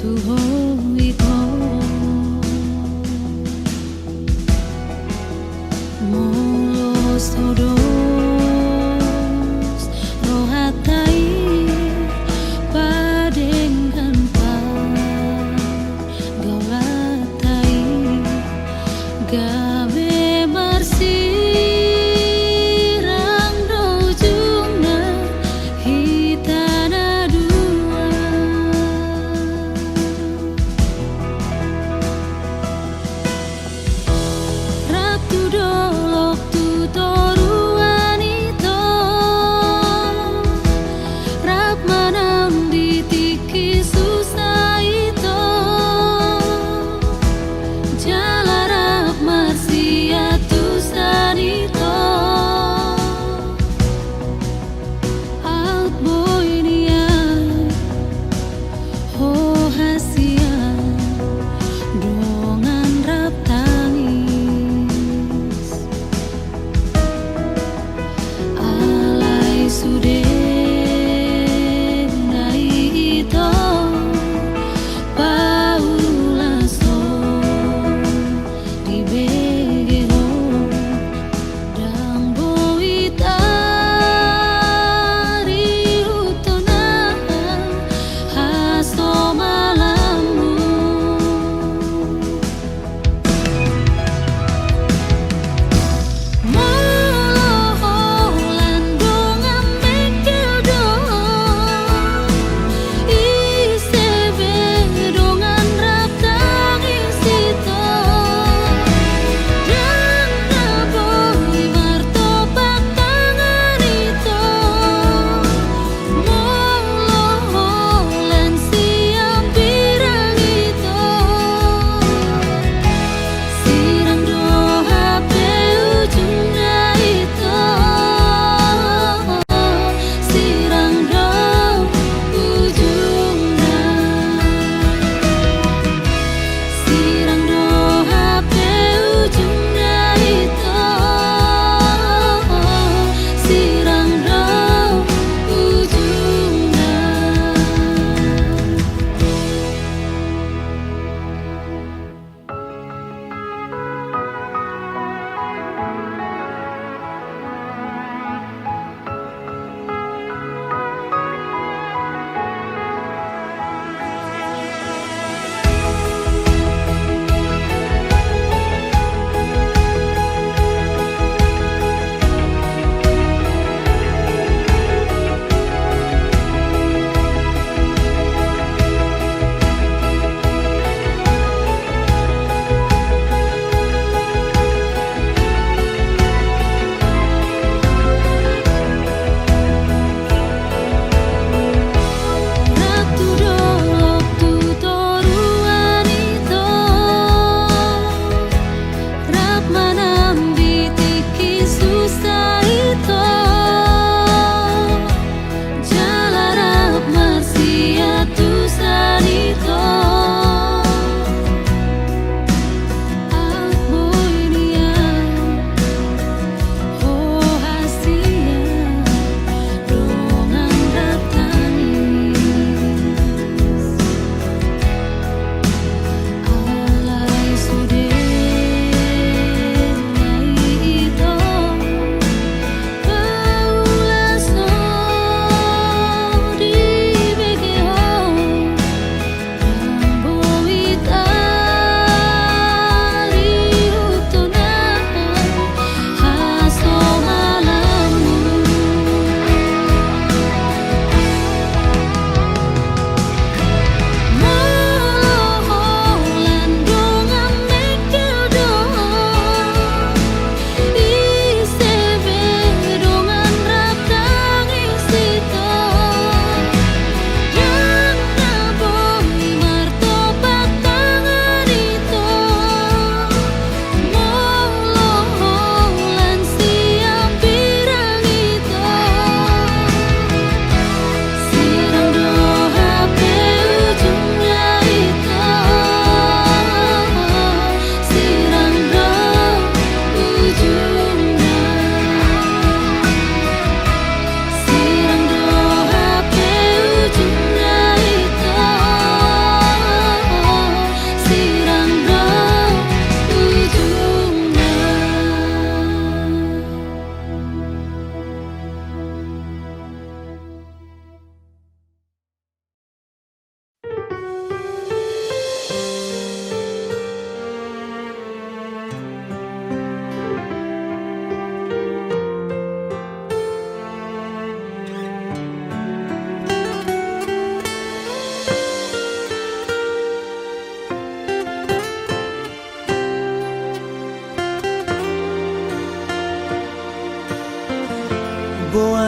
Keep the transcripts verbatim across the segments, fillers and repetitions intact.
tu ho ito. Molo so dos rohanta i padenggan pargaulanta i, gabe marsirang do ujungna hita na dua.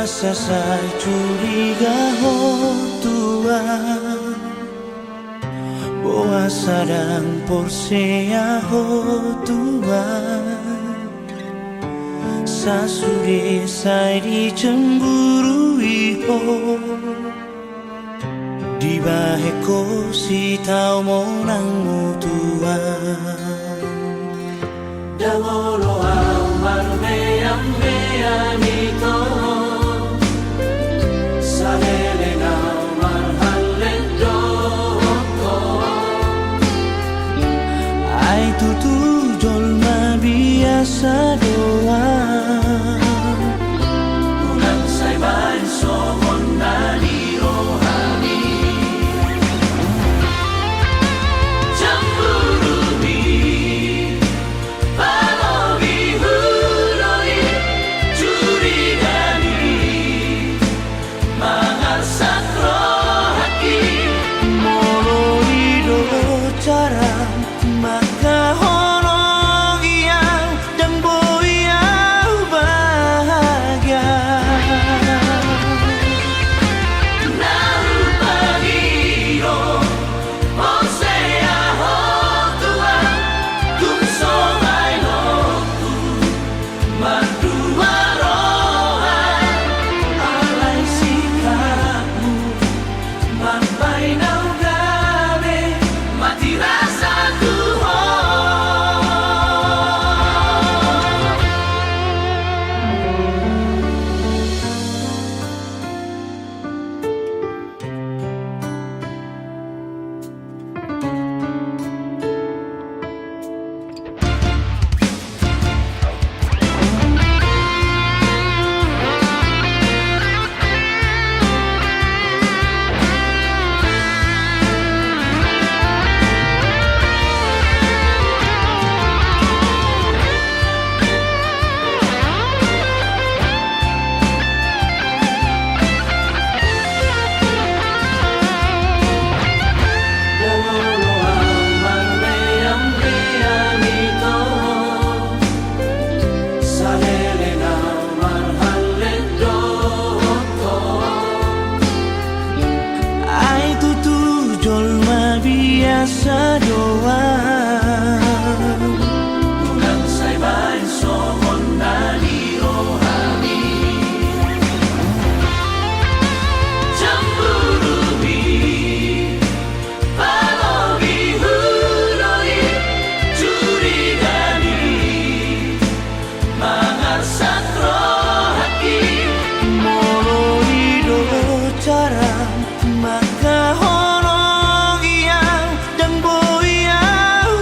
Asa sai curiga ho Tuhan, boasa ndang porsea ho Tuhan. Sasude sai dicemburui ho, dibahen ho sitau monangmu Tuhan. Ndang olo ahu marmeam-meam i torop, saleleng ahu marhallet dohot ho. Ai tutu jolma biasa do ahu, unang sai bahen songon na di rohami. Cemburumi, palobi, huloi, curigami, mangarsak rohangki. Molo i do caram mangkaholongi ahu, ndang boi ahu bahagia. Na hupagido porsea ho Tuhan, tung so baenonku mardua roha, alai sikapmu mambahen ahu gabe mati rasa tu ho. Saleleng ahu marhallet dohot ho. Ai tutu jolma biasa do ahu, unang sai bahen songon na di rohami. Cemburumi, palobi, huloi, curigami, mangarsak rohangki. Molo i do caram mangkaholongi ahu, ndang boi ahu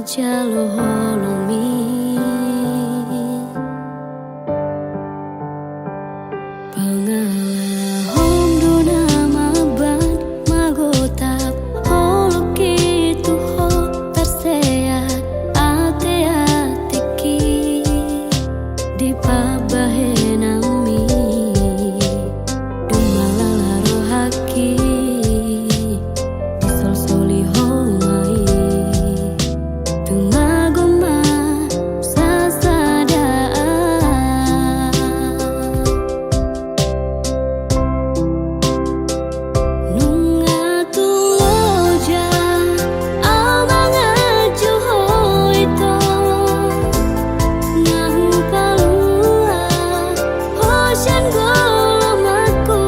jalo holongmi. Pangalahom do na mamban, magotap holongki tu ho, tarseat ateatengki di pambahenanmi. Dung malala rohangki, disolsoli ho ma i. Tumagon ma sasada. Nunga tu loja au manganju ho ito, nga hupalua ho sian golomangku.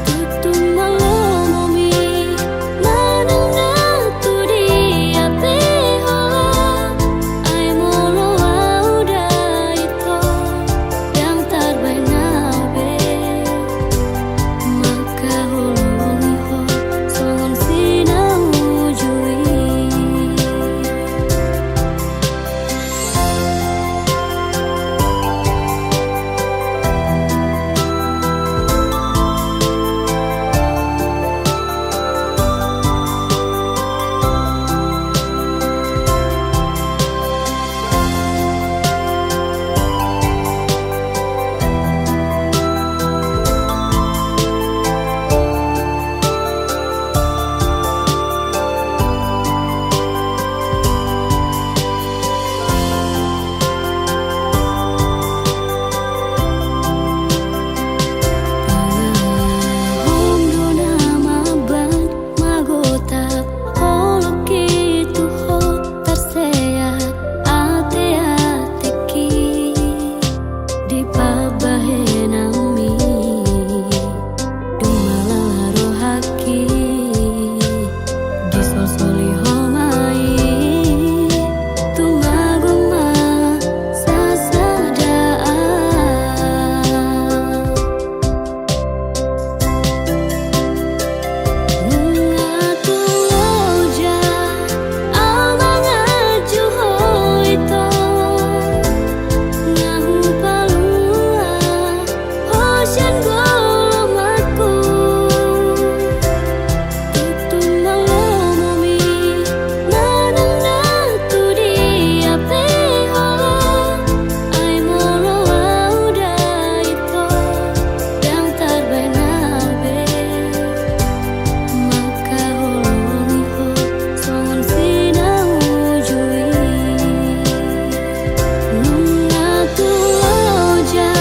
Tutu mangolomi manang na tu dia pe holan, ai molo au da ito, ndang tarbahen au be. Mangkaholongi ho songon sinauju i. Pangalahom do na mamban, magotap holongki tu ho, tarseat ateatengki di pambahenanmi. Dung malala rohangki, disolsoli ho ma i. Tumagon ma sasada. Nunga tu loja au manganju ho ito, nga hupalua ho sian golomangku. Tutu mangolomi manang na tu dia pe holan, ai molo au da ito, ndang tarbahen au be. Mangkaholongi ho songon sinauju i. Nunga tu loja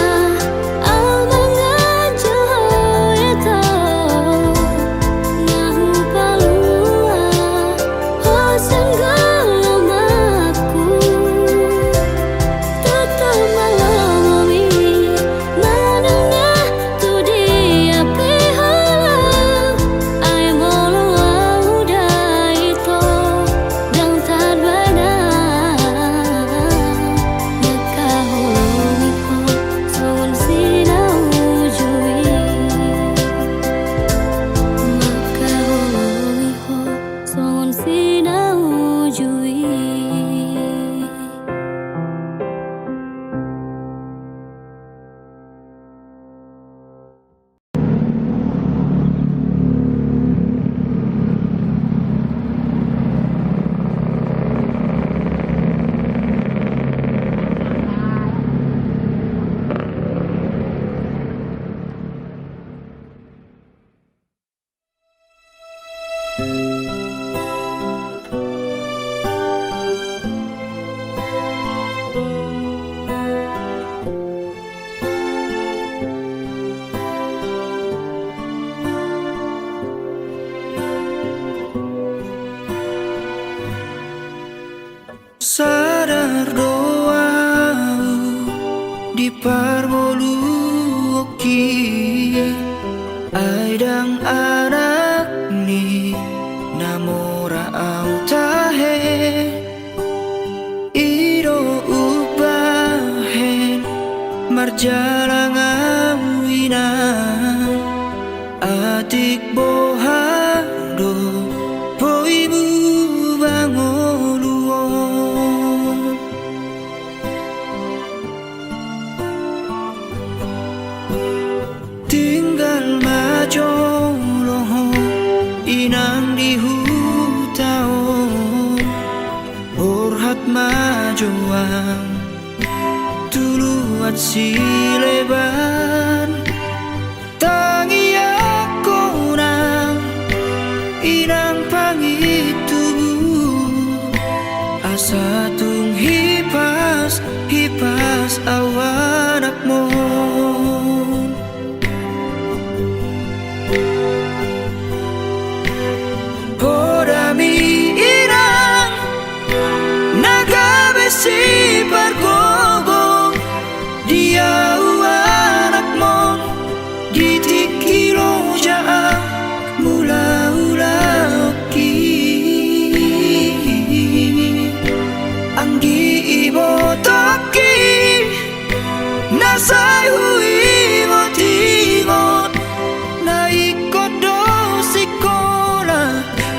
au manganju ho ito, nga hupalua ho sian golomangku. Tutu mangolomi manang na tu dia pe holan, ai molo au da ito, ndang tarbahen au. Mangkaholongi ho songon sinauju i. Mangkaholongi ho songon sinauju i. Sadar do ahu di parngoluonki, ai ndang anak ni na mora ahu tahe. I do umbahen marjalang ahu, inang, atik boha do bohimu ba Inang di huta on, borhat ma jo au tu luat sileban. Tangiangkon au, inang pangintubu, asa tung hipas, hipas au anakmon. Poda ma i inang, na gabe sipargogo di au anakmon, di tingki loja au mulaulahi. Anggi ibotongki na sai huingotingot, na ingkon do sikola,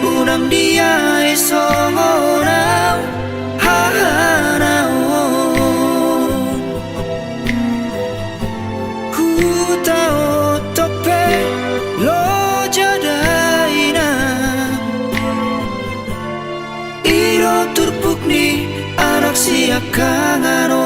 unang diae songon au hahanaon. Huta on tong pe loja dainang, i do turpuk ni anak siangkangan on.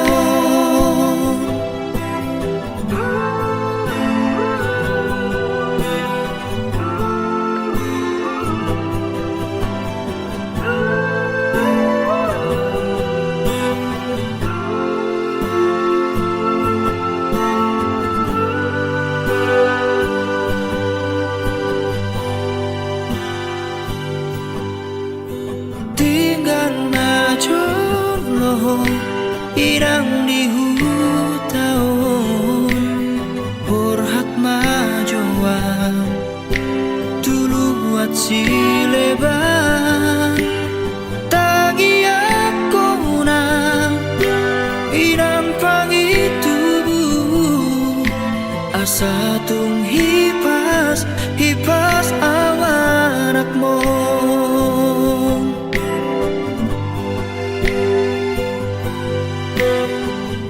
Tinggal ma jolo ho inang di huta on, borhat ma jo au tu luat sileban. Tangiangkon au, inang pangintubu, asa tung hipas, hipas au anakmon.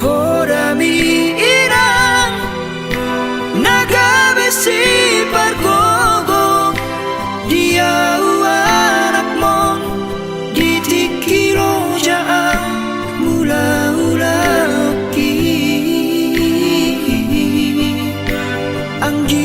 Poda ma i inang, na gabe sipargogo di au anakmon, di tingki loja au mulaulahi. Anggi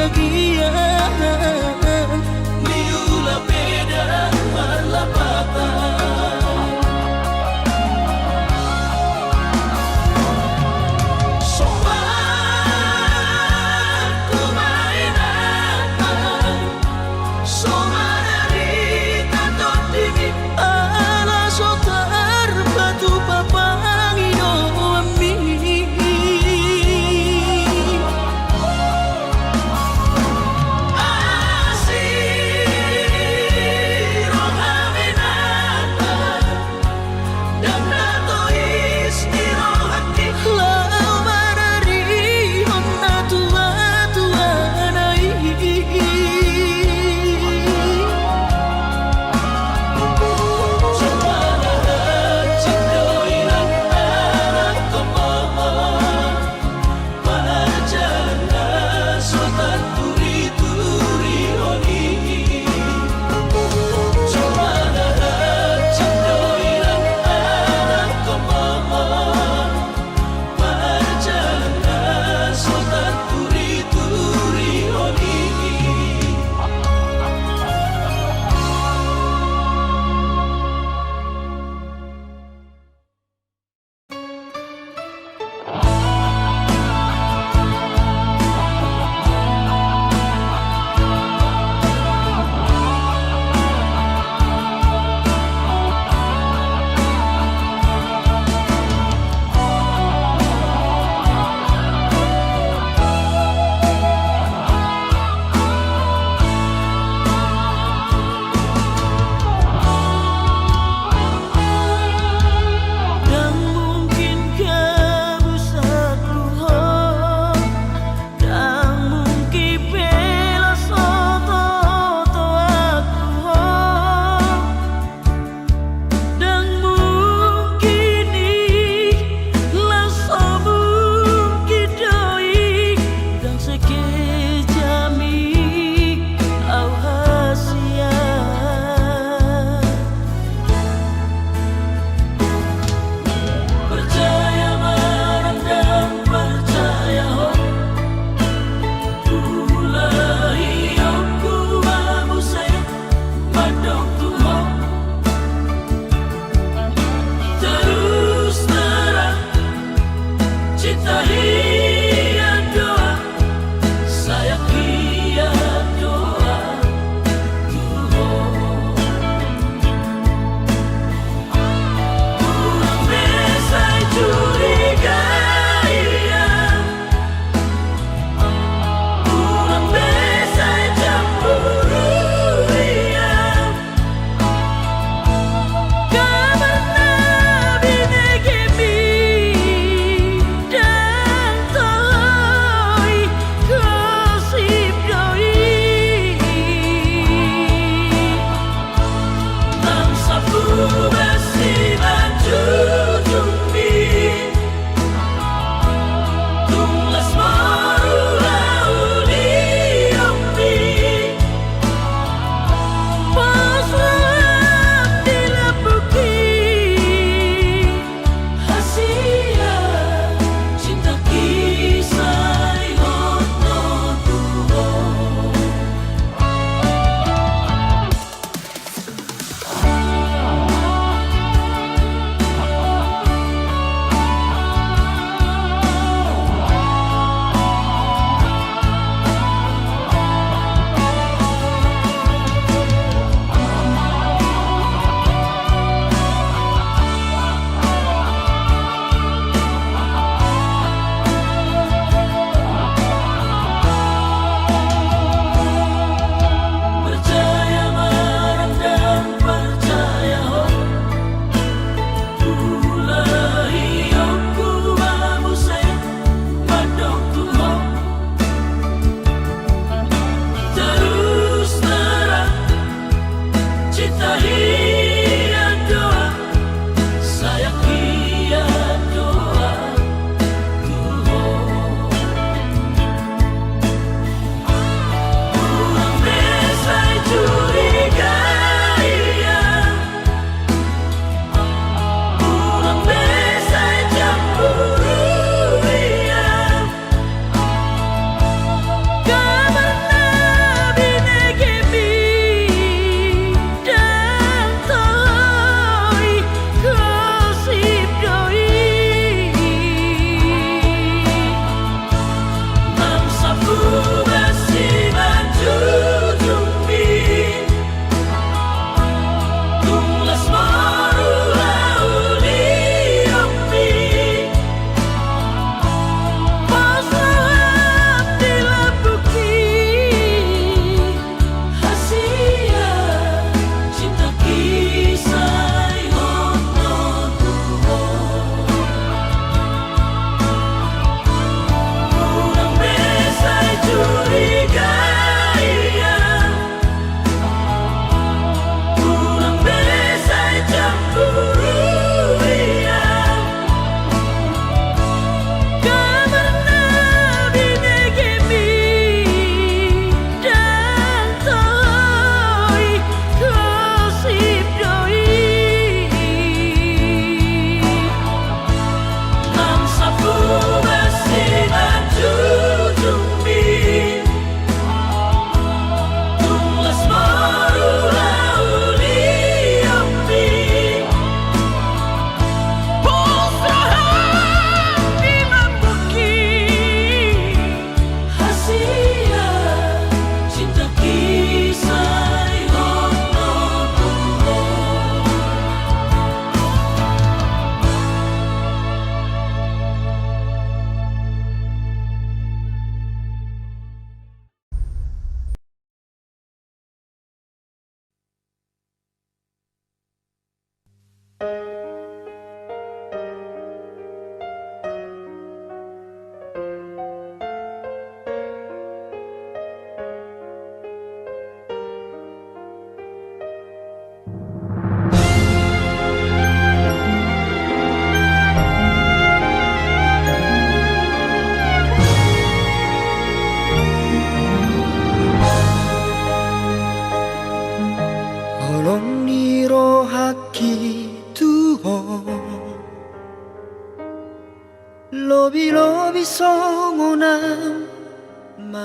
Bagian niula pe dang marlapatan. Sombangku ma inang, so manarita tondimi ala so tarpatupa pangidoanmi.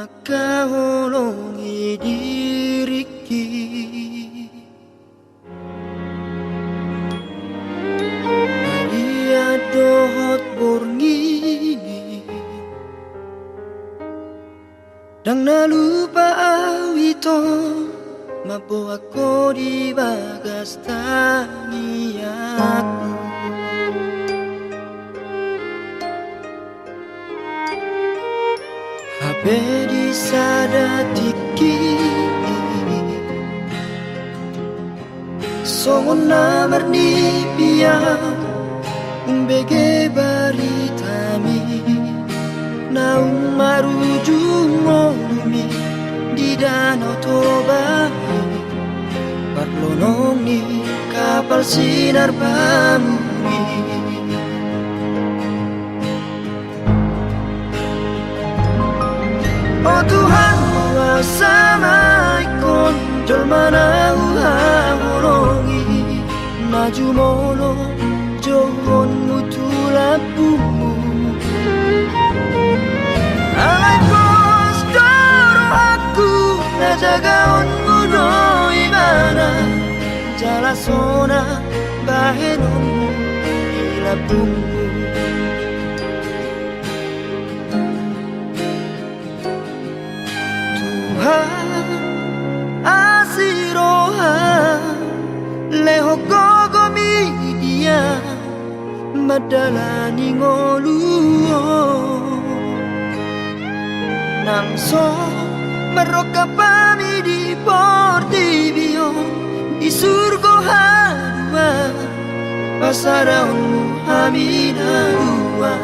Mangkaholongi diringki. Halian dohot borngin i. Ndang na lupa au ito, mamboan ho di bagas tangiangku. Hape di sada tingki, songon na marnipian, umbege baritami, naung marujung ngolumi di Danau Toba i, parlonong ni kapal sinar bamuni. O Tuhan, huasamaikon jolma na huhaholongi, na jumolo jouonmu tu lambungmu. Alai pos do rohangku, na jagaonmu do ibana, jala sonang bahenonmu di lambungmu. Tuhan, asi roham, lehon gogo ma i dia mandalani ngolu on. Nang so marrongkap hami di portibi on, di surgo haduan, pasadahonmu hami na dua.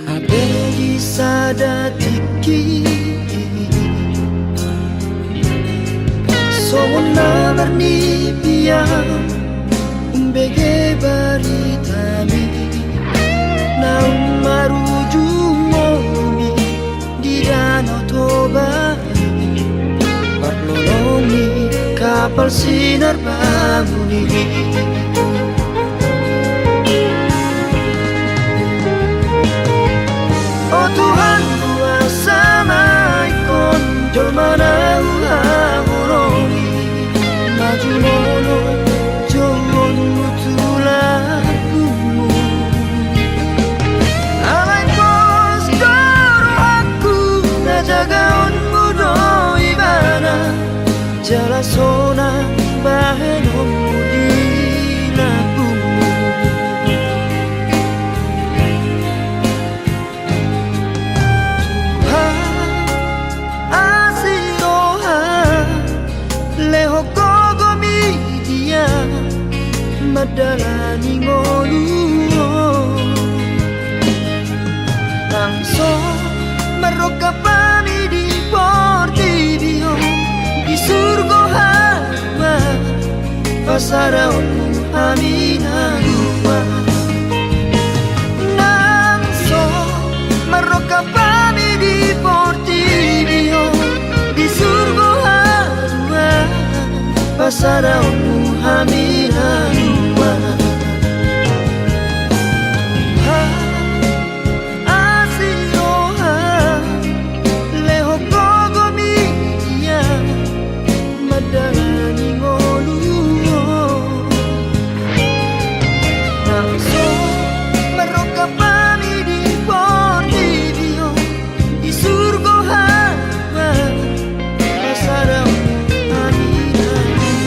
Hape di sada tingki, songon na marnipian, umbege baritami, naung marujung ngolumi di Danau Toba, parlonong ni kapal sinar bamuni. O Tuhan, huasamaikon jolma na huhaholongi, na jumolo jouonmu tu lambungmu. Alai pos do rohangku, na jagaonmu do ibana, jala sonang bahenonmu di lambungmu. Tuhan, asi roham, lehon gogo ma i dia mandalani ngolu on. Nang so marrongkap hami di portibi on, di surgo haduan, pasadahonmu hami na dua. Nang so marrongkap hami di portibi on, di surgo haduan, pasadahonmu hami na dua. Tuhan, asi roham, lehon gogo ma i dia mandalani ngolu on. Nang so marrongkap hami di portibi on, di surgo haduan, pasadahonmu hami na dua.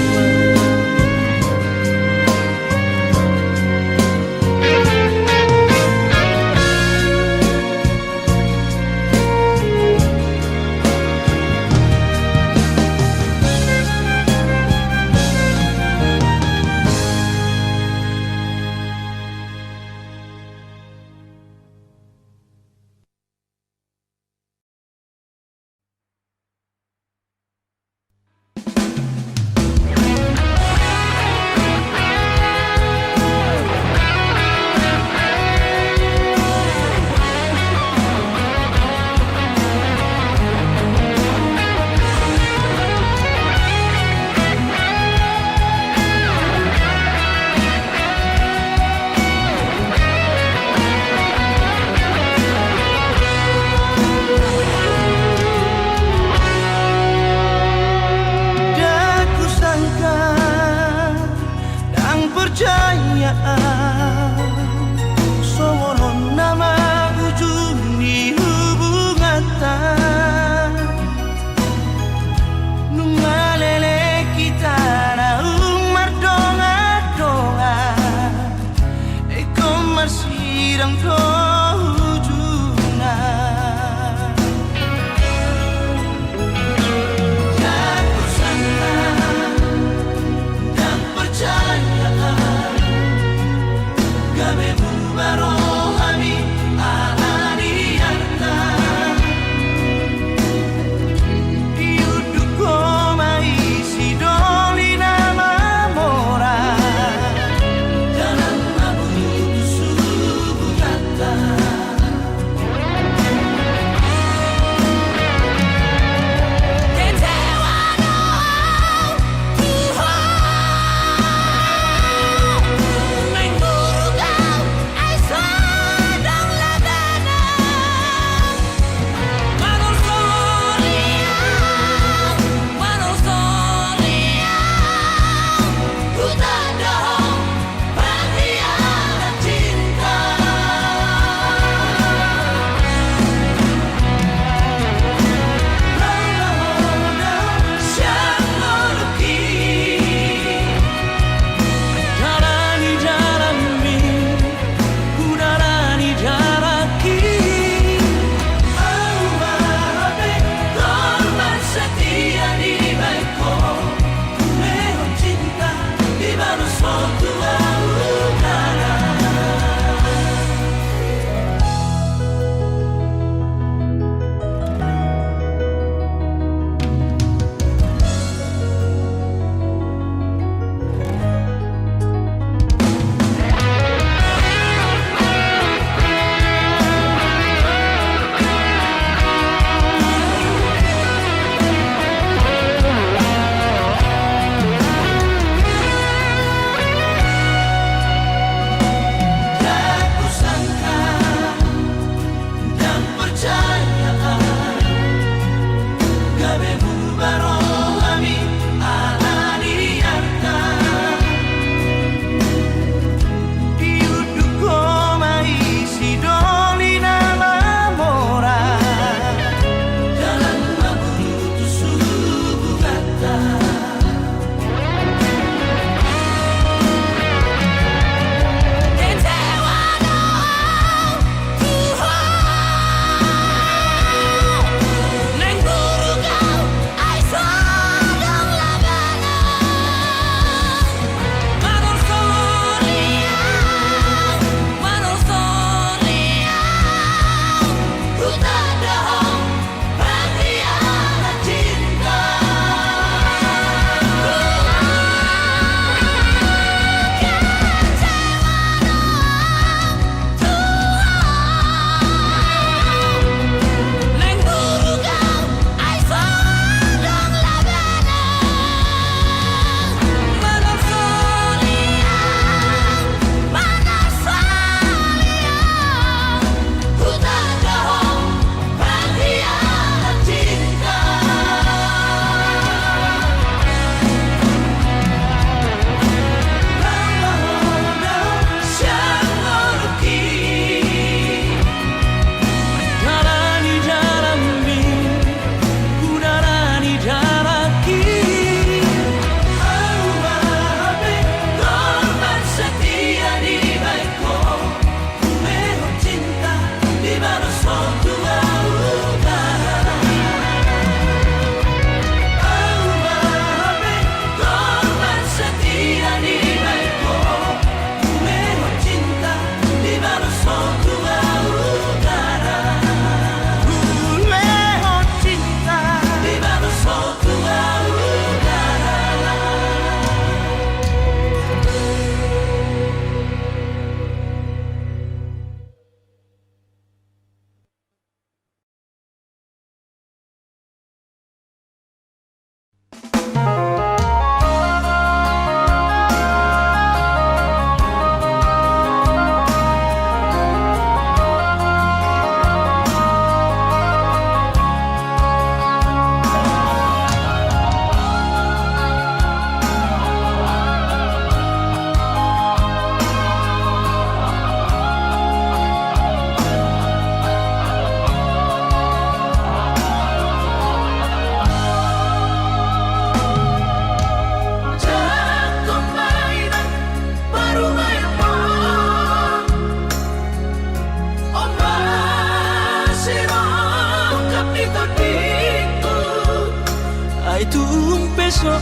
Tung pe so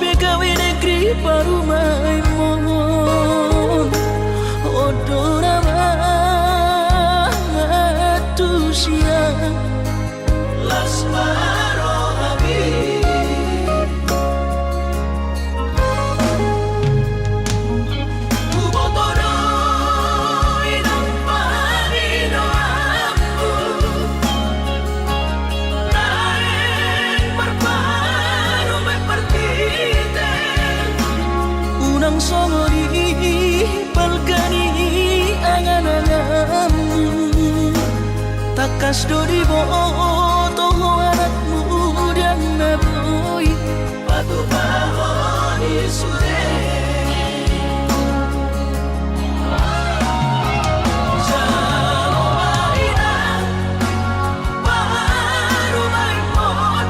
pe gabe negeri parumaenmon, on do na mangantusi ahu. Las ma rohami. Huboto do inang pangidoanmu, naeng marparumaen martite. Unang songon i balga ni angan-anganmu. Tangkas do diboto ho anakmu, ndang na boi patupahon i sude. Jalo ma inang parumaenmon,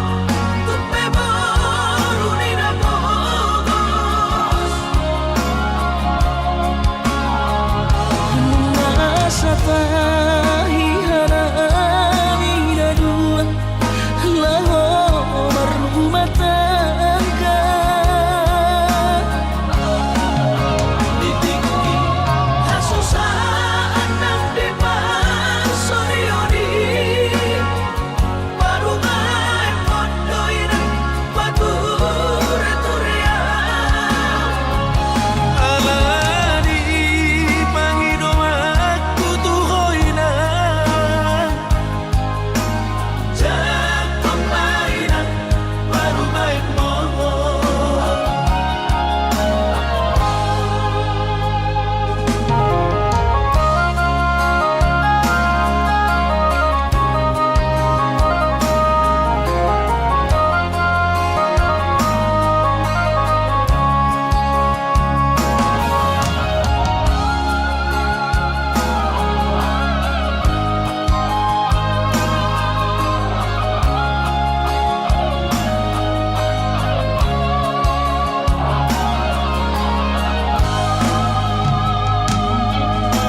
tung pe boru ni na pogos. Nunga satahi hami na dua laho marrumah tangga. Di tingki hasusaan nang diparsorion i, parumaenmon do inang pature-ture ahu. Alani pangidoanku tu ho inang, jangkon ma inang parumaenmon.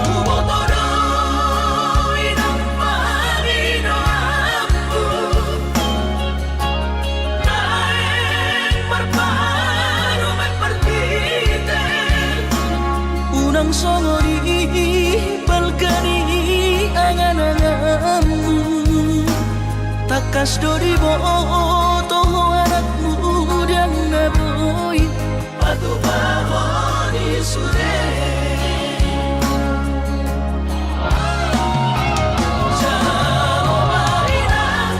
Huboto do inang pangidoanmu, naeng marparumaen martite. Unang songon i balga ni angan-anganmu. Tangkas do diboto ho anakmu, ndang na boi patupahon i sude. Jalo ma inang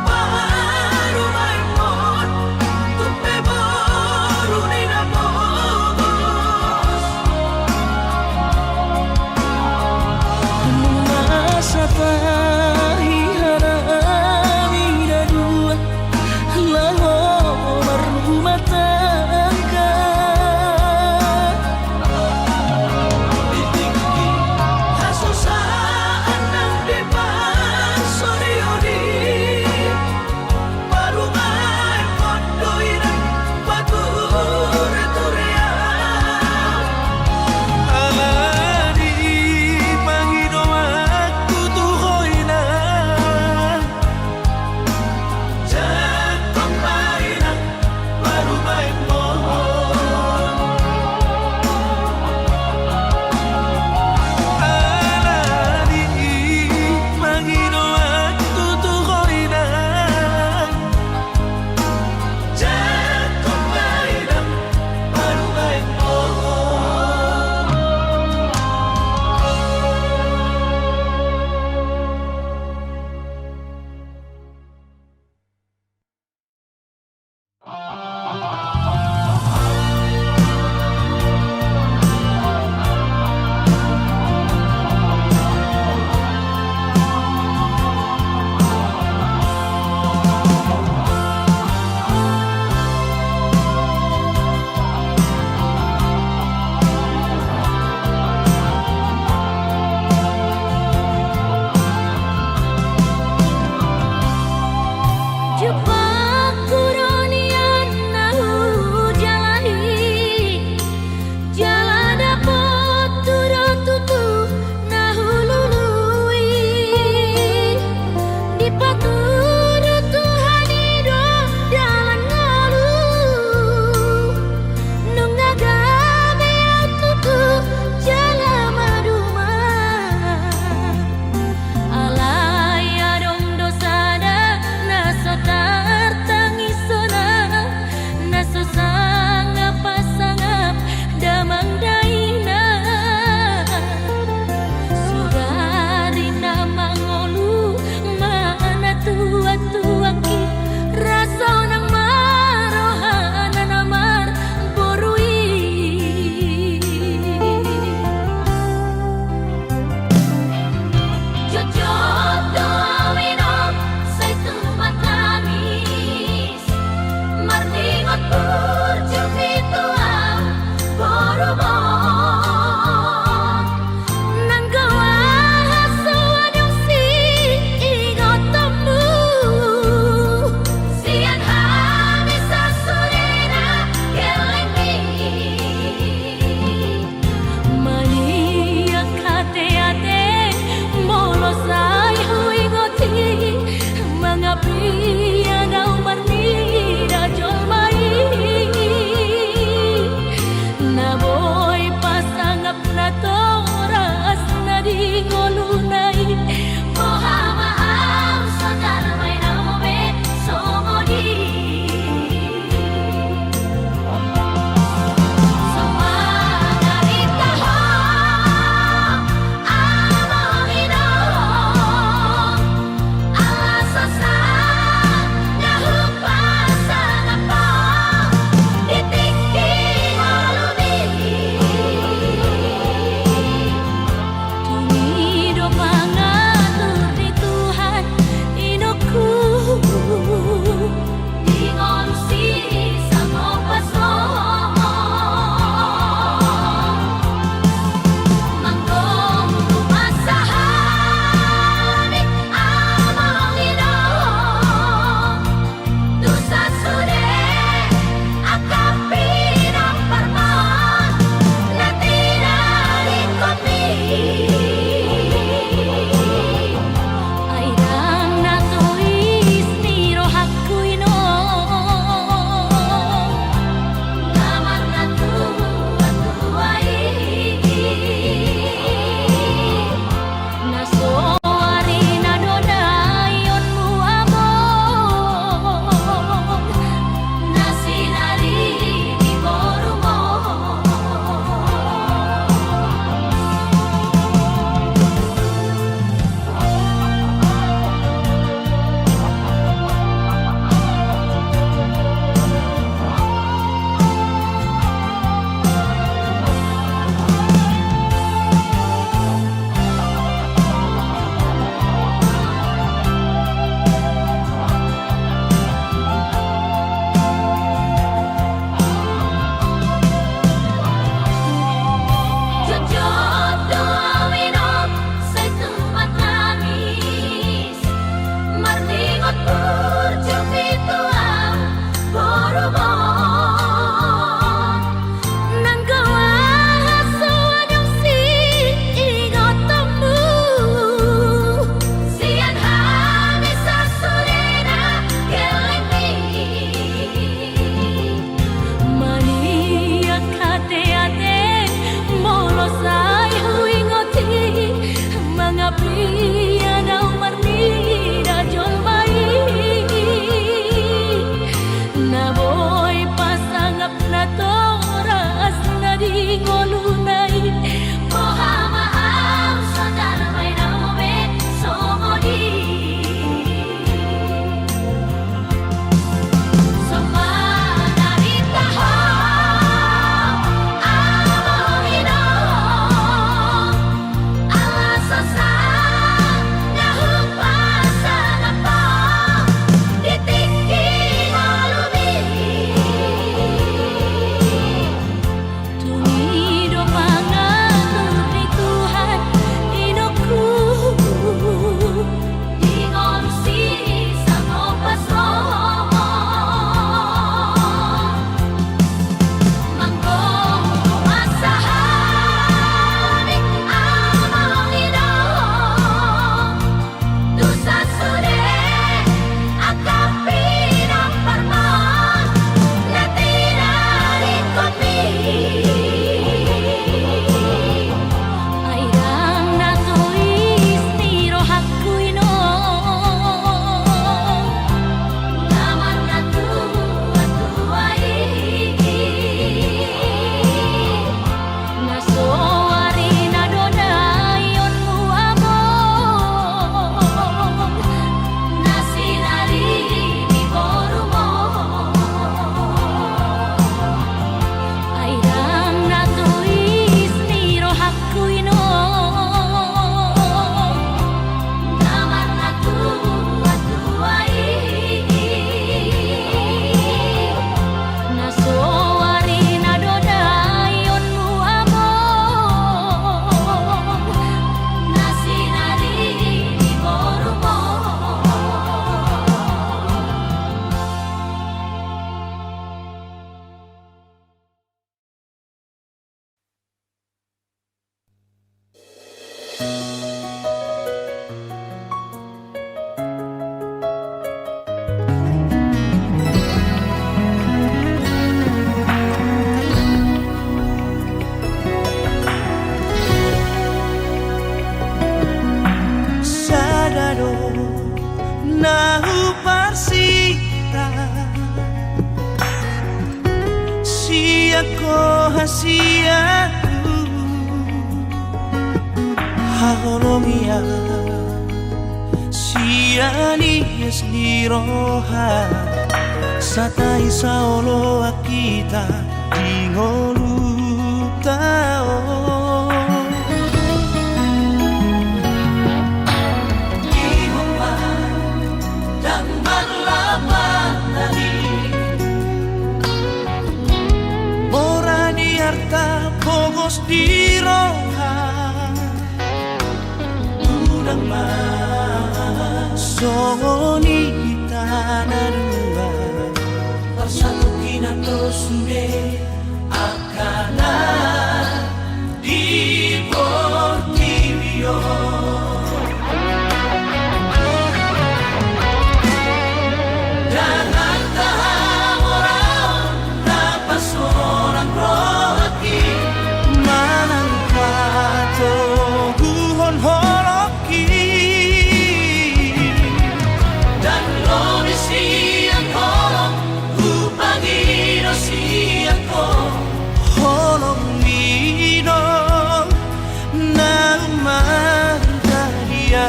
parumaenmon, tung pe boru ni na pogos. Nunga satahi hami na dua Ia na ummarnida jolma i, na boi pasangap natoras na di ngoluna i. Boha ma hamu saudara, baen hamu be songon i. Sian haholongian sian ias ni roha, satai saoloan hita di ngolunta on. Ihumma dang marlapatan i. Mora di arta pogos di roha. Unang ma songon i hita na dua. Parsatuhon do sude angka na di portibi on. Dang arta hamoraon na pasolang rohangki manang patoguhon holongki. Dang lobi sian holong hupangido sian ho. Holong i do na mardadia.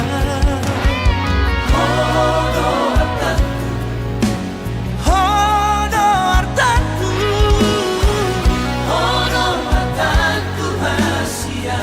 Ho do artangku. Ho do artangku. Ho do artangku hasian.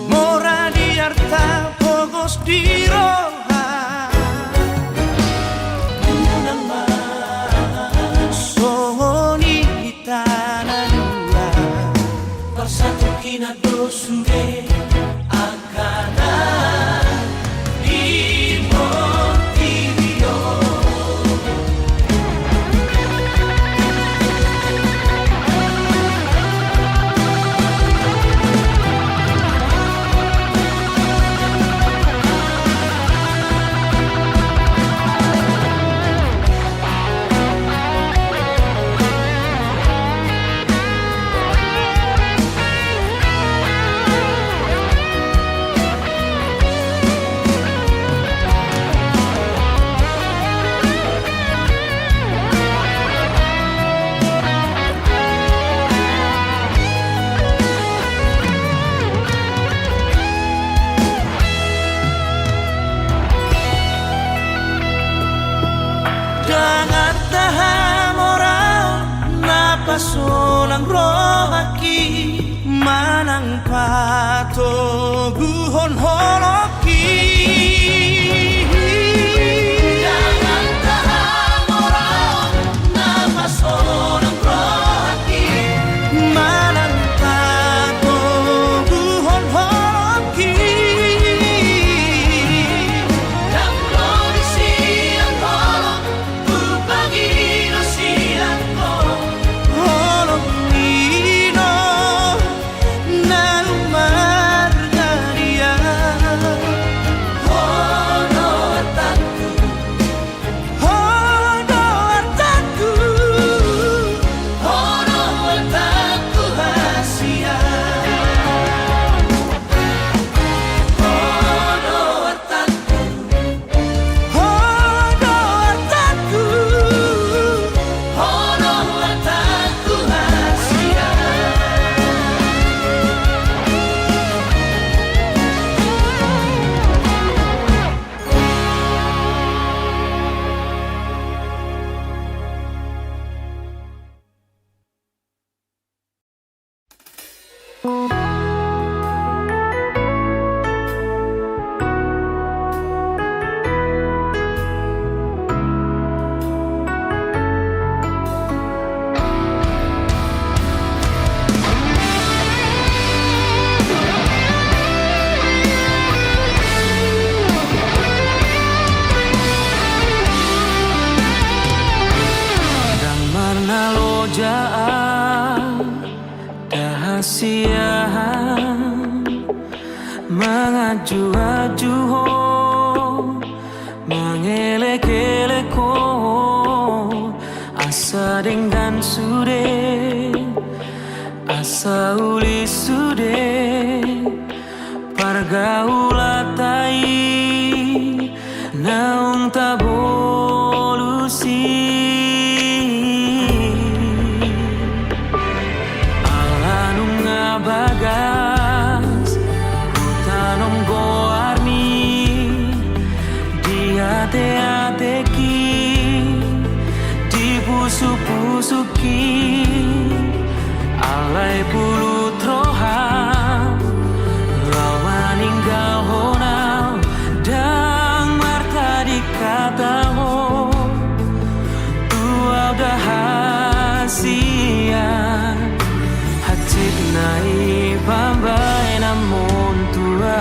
Mora di arta pogos di roha. Unang ma songon i hita na dua. Parsatuhon do sude angka na di portibi on. Dang arta hamoraon na pasolang rohangki manang patoguhon holongki. Dang arta hamoraon na pasolang rohangki manang patoguhon holongki. Dang lobi sian holong hupangido sian ho. Holong i do na mardadia. Manganju-anju ho, mangelek-elek ho, asa denggan sude, asa uli sude pargaulanta i naung tabolus i. Ala nunga bagas hutanom goarmi, diateateki, dipusukpusuki, alai pulut roha laho maninggalhon au, ndang martadingkon hata ho tu au da hasian. Hansit nai pambahenanmon tu au.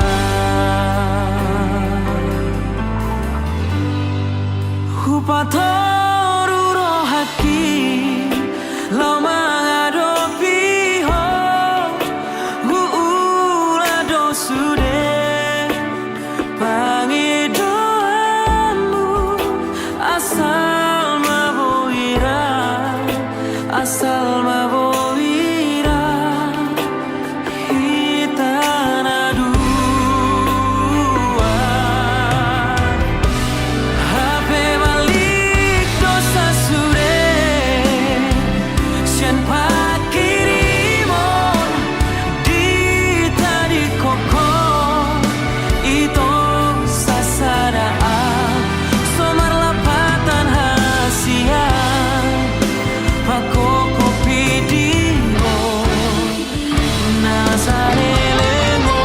Hupatoru rohangki laho mangadopi ho, huula do sude pangidoanmu. Asal ma boi ra, asal ma boi ra hita na dua. Hape malik do sasude sian panghirimon, ditadingkon ho, ito sasada, so marlapatan hasian, pakokopi di ho na saleleng on.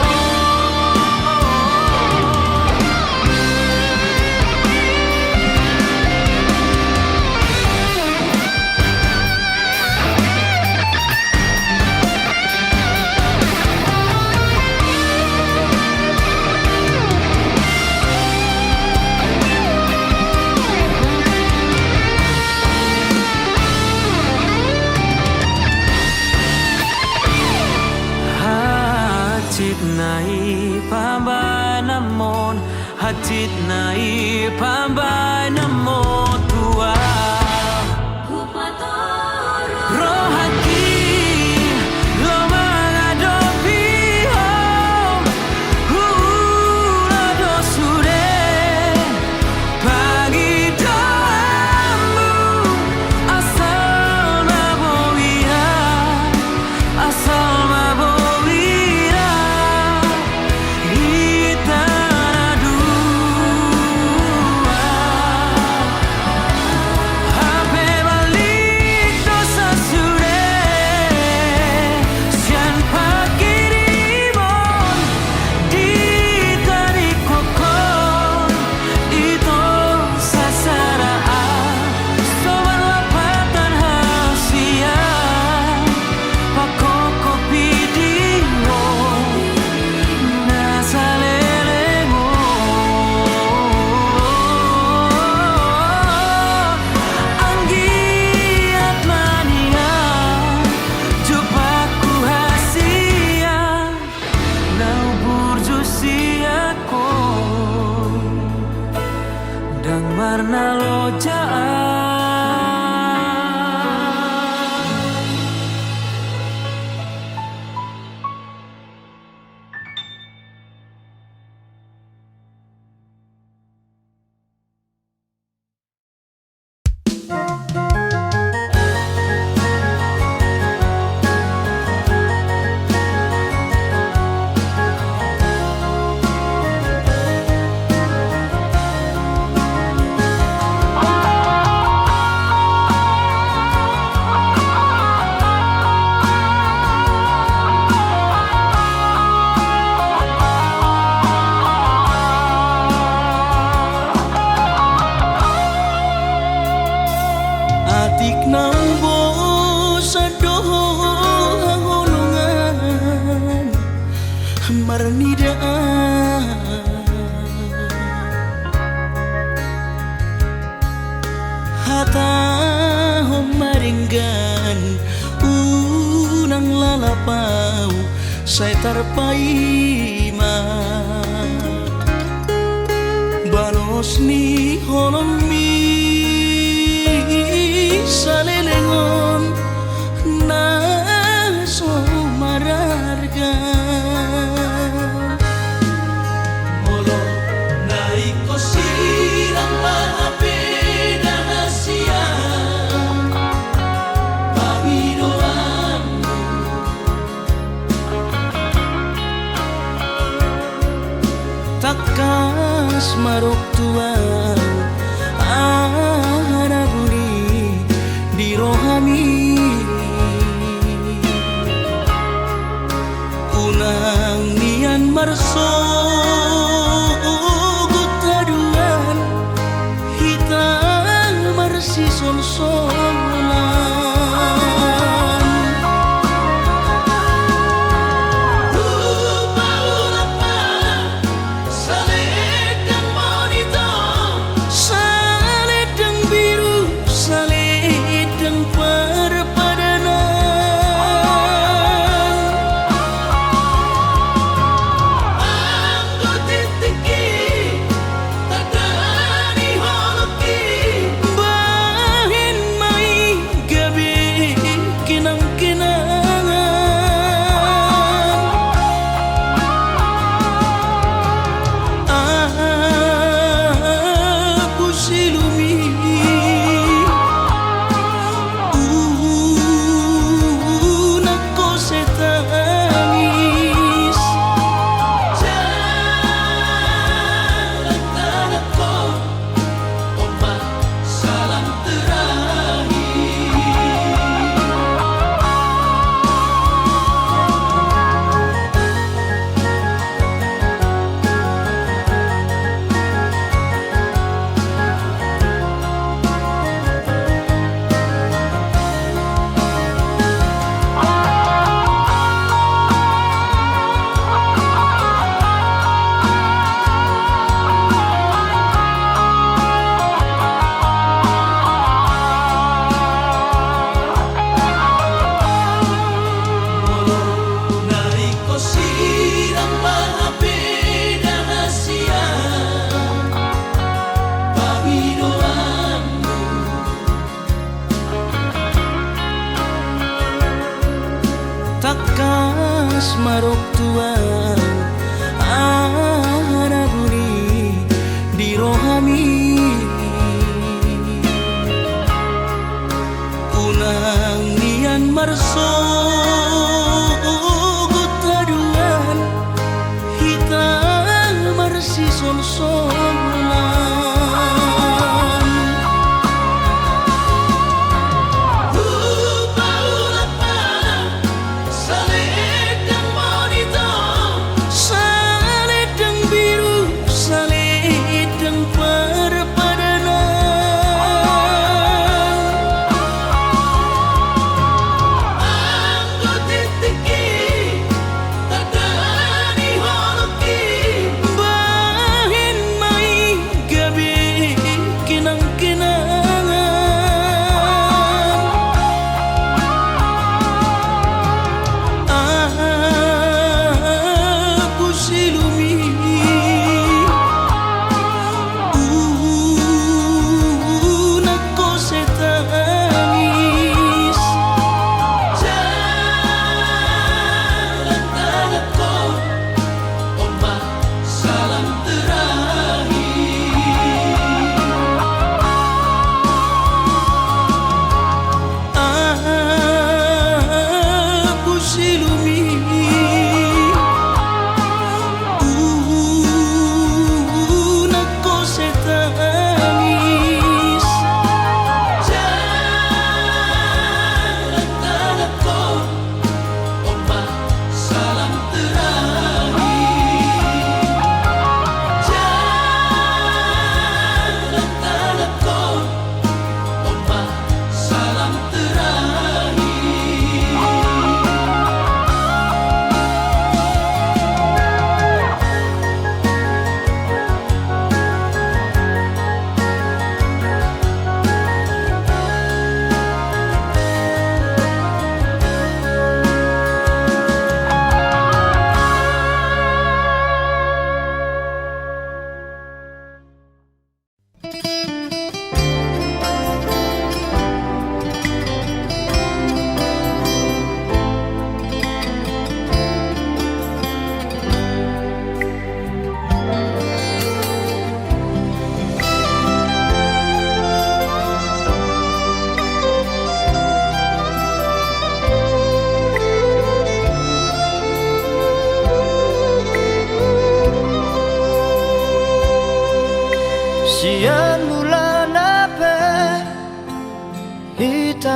Hansit nai pambahenanmon, hansit nai pambahenanmon tu au. Rohangki laho mangadopi ho, huula do sude pangidoanmu. Asal ma boi ra, asal ma boi ra hita na dua. Hape malik do sasude sian panghirimon, ditadingkon ho, ito sasada, so marlapatan hasian, pakokopi di ho na saleleng on. Anggiat ma nian jumpangku hasian, na umburju sian ho ndang marnalojaan. Atik naung bosan do ho haholongan marnida. Hatahon ma denggan, unang lalap ahu, sai tarpaima. ni holongmi saleleng on na so mararga. Molo na ingkon sirang ma hape na hasian pangidoanmu. Tangkas ma dok tu ahu aha na buni di rohami. Unang nian marsogot haduan hita marsisonsonan. Hupaulak ma saleleng monitor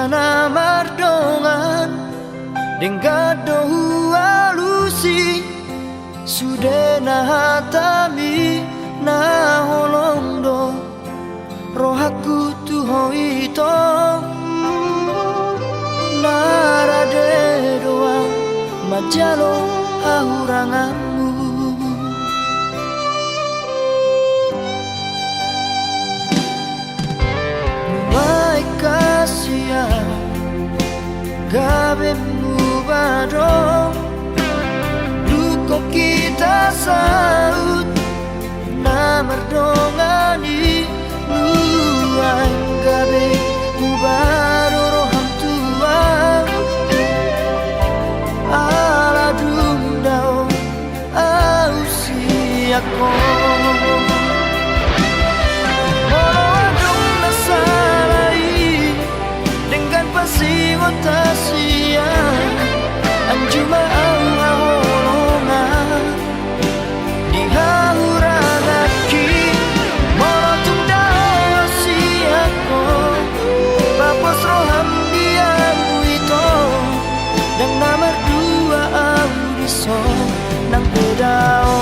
Na mardongan denggan do hualusi, sude na hatami na holong do rohangku tu ho ito. Na rade do ahu manjalo hahuranganmu. Nuaeng hasian gabe muba do, dung hita saut na mardongan i. Nuaeng gabe muba do roham tu ahu, ala dung dao ahu sian ho. Molo adong na sala i denggan pasingot hasian, anju ma ahu haholongan di hahuranganki. Molo tung dao sian ho, papos roham di ahu ito, ndang na mardua ahu dison nang pe dao.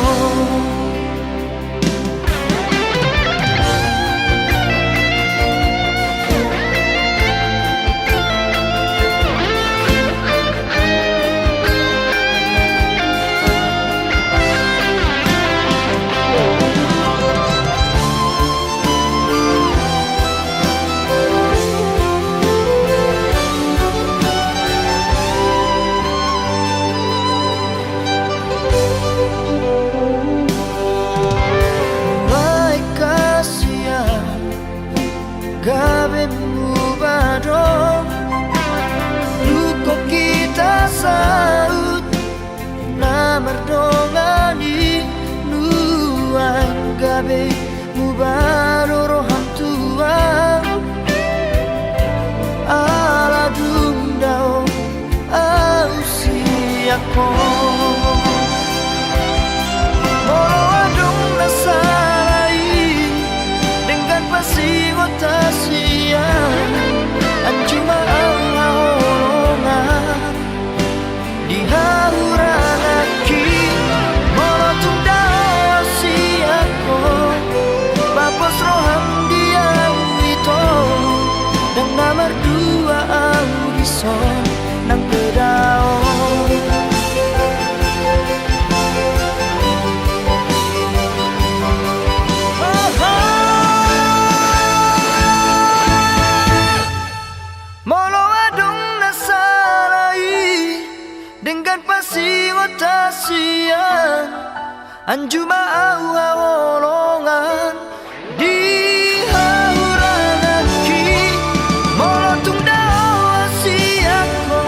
Nuaeng hasian gabe muba do, dung hita saut na mardongan i. Nuaeng gabe muba do roham tu ahu, ala dung dao ahu sian ho. Molo adong na sala i denggan pasingot hasian, anju ma ahu haholongan di hahuranganki. Molo tung dao sian ho, papos roham di ahu ito, ndang na mardua ahu dison nang pe dao. Molo adong na sala i denggan pasingot hasian, anju ma ahu haholongan di hahuranganki. Molo tung dao sian ho,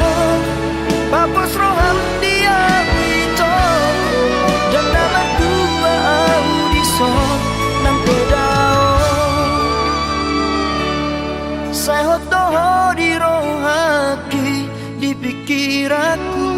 papos roham di ahu ito, ndang na mardua ahu dison nang pe dao. Sai hot do ho di rohangki, di pikiranku.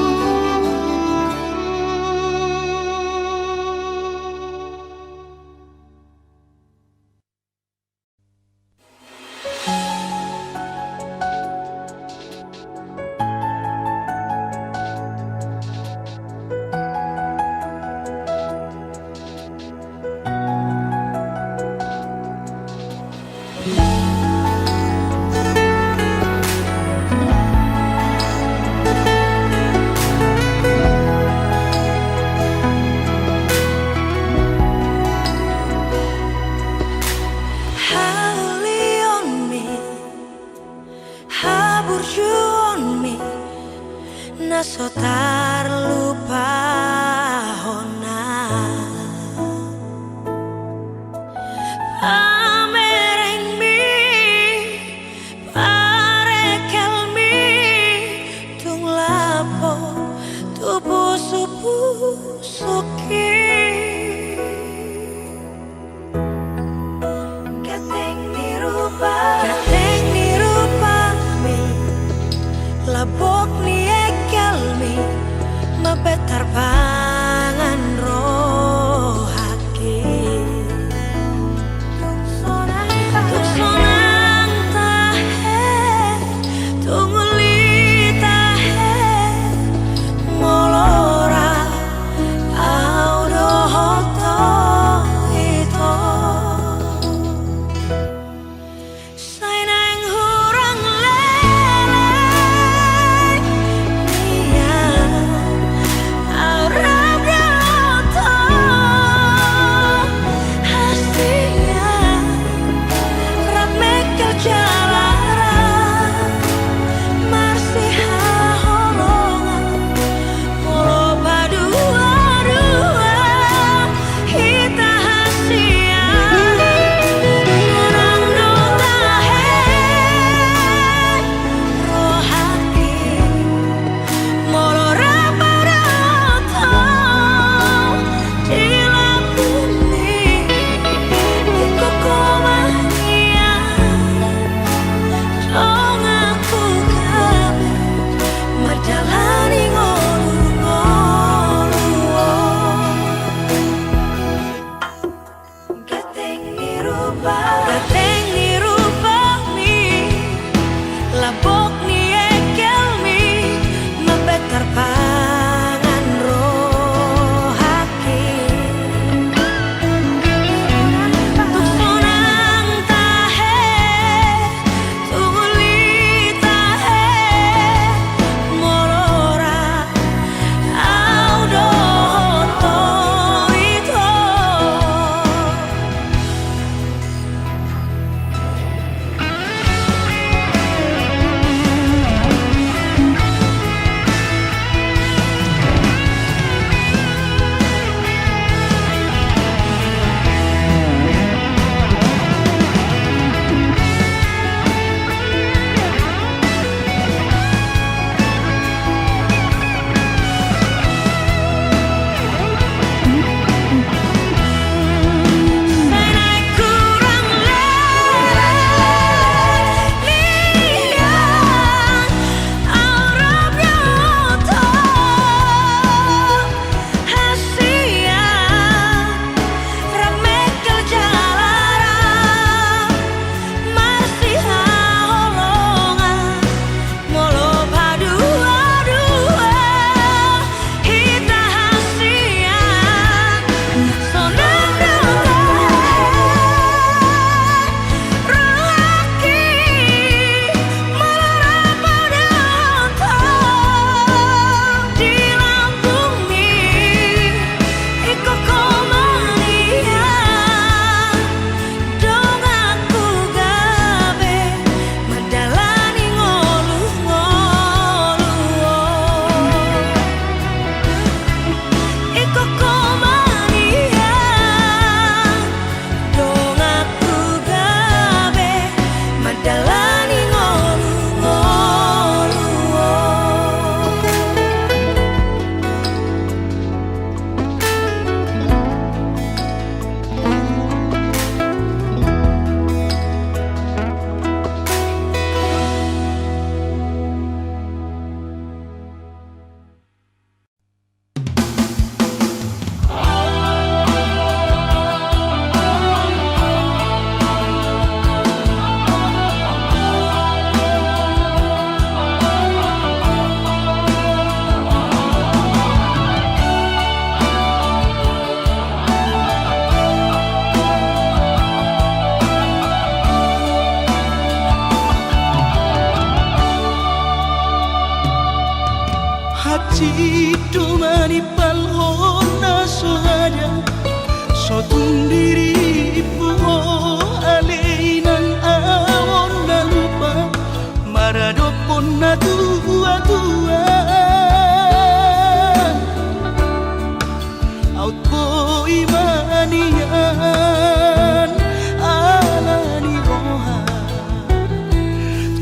Ima nian ala ni roha,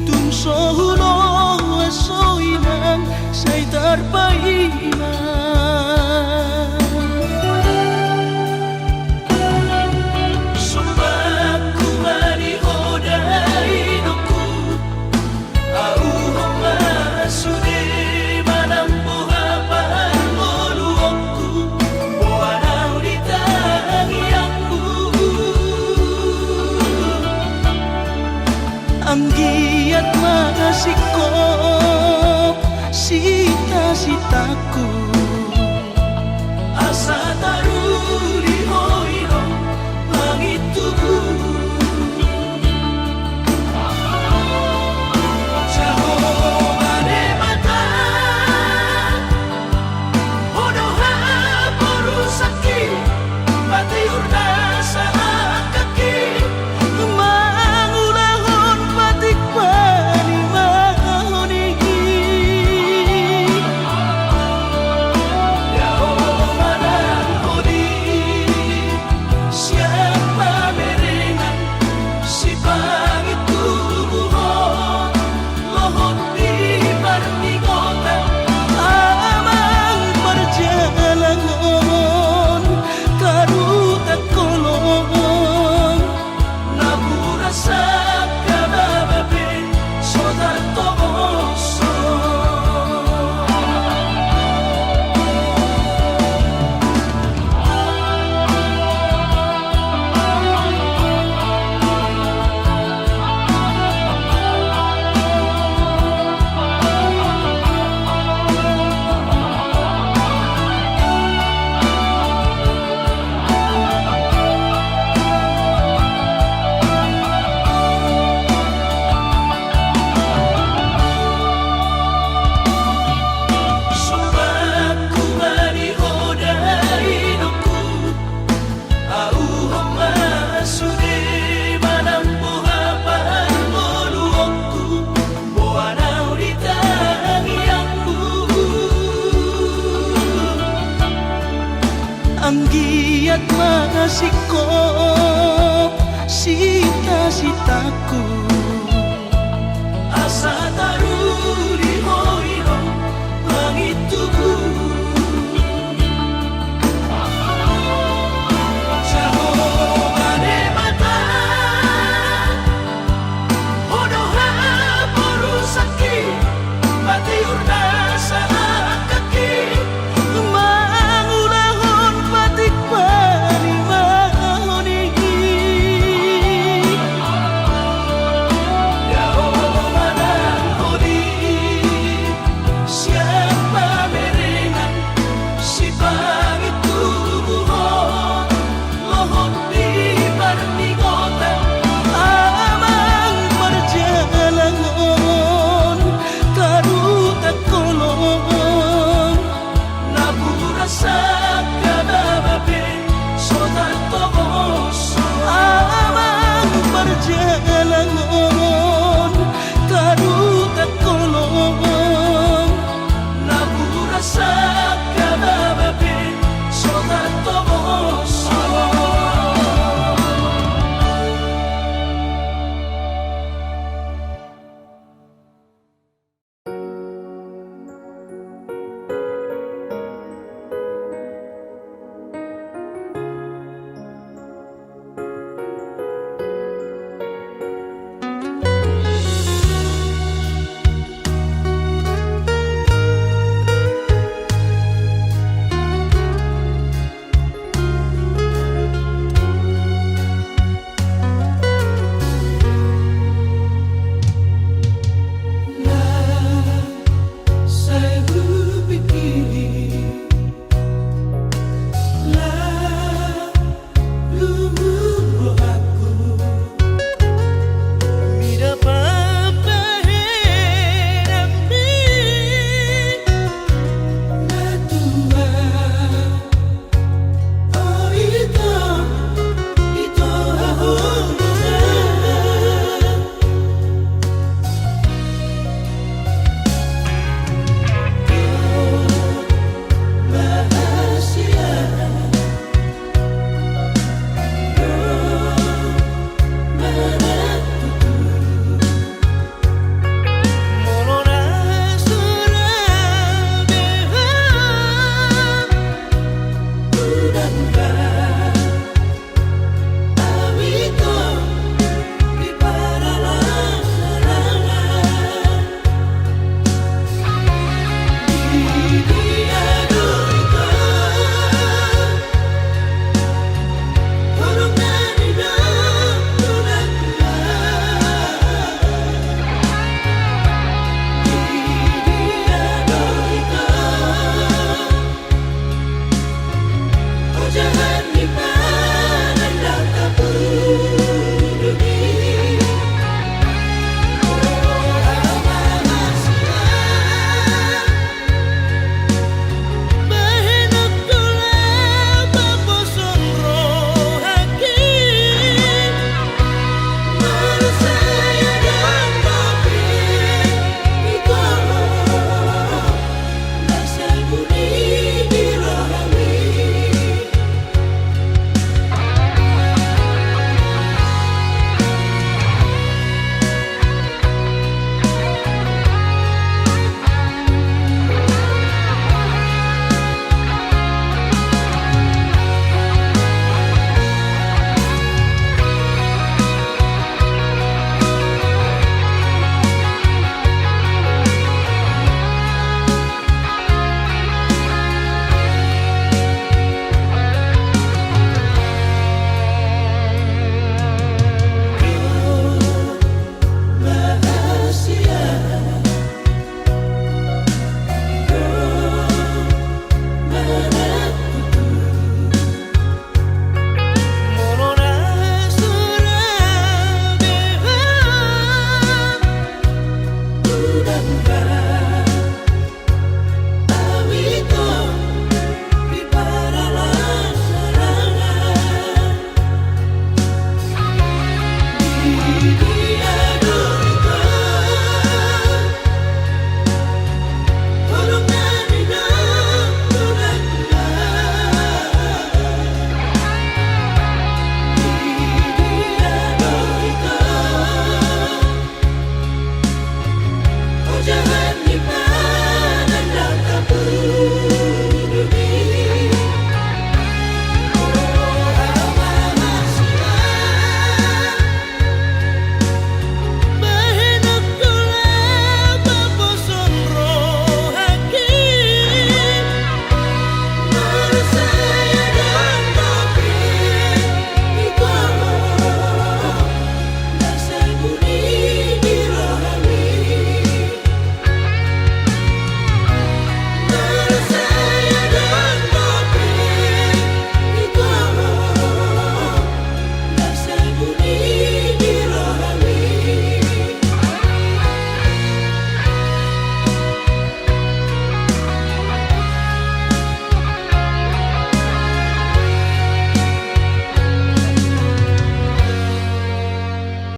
tung so huloas inang sai tarpaima. Sumbangan ma di ho da inongku, ahu on ma sude manamboha parngoluonku, boan ahu di tangiangmu. Anggiat ma singkop sitasitangku, asa taruli ho inong pangintubu. Jahowa Debata, ho do haporusangki, patiur nasa angkangki, mangulahon patik panimaon i. Jahowa nang holi sian pamerengan, sipangintubuhon, lohot di parningotan, amang parjalangon, karutan holong, napuran sangkababa pe so tartomoshon. Sumbanganku ma di ho da inongku, ahu on ma sude manamboha parngoluonku, boan ahu di tangiangmu. Anggiat ma singkop sitasitangku, asa taruli ho inong pangintubu. Jahowa Debata, ho do haporusangki, patiur nasa angkangki, mangulahon patik panimaon i. Jahowa nang holi